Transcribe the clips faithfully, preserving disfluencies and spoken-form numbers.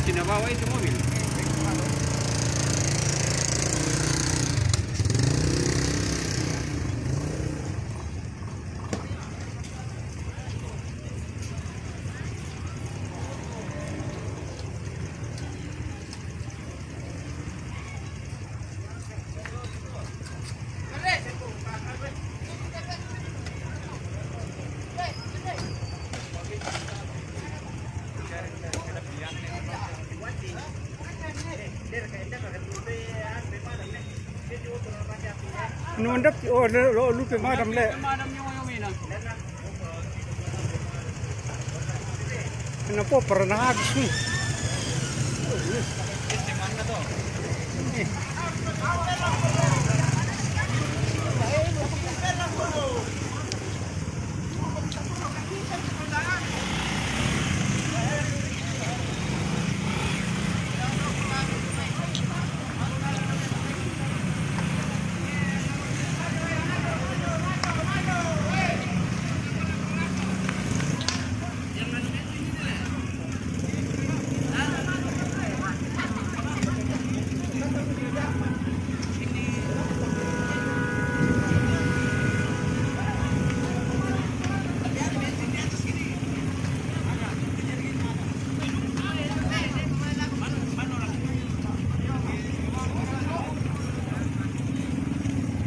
Sinabawa itu mobil. Anu mandap, oh, lo, lo, lupe madam le. Ano po, para na agis ni.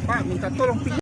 Pak, minta tolong, Pi.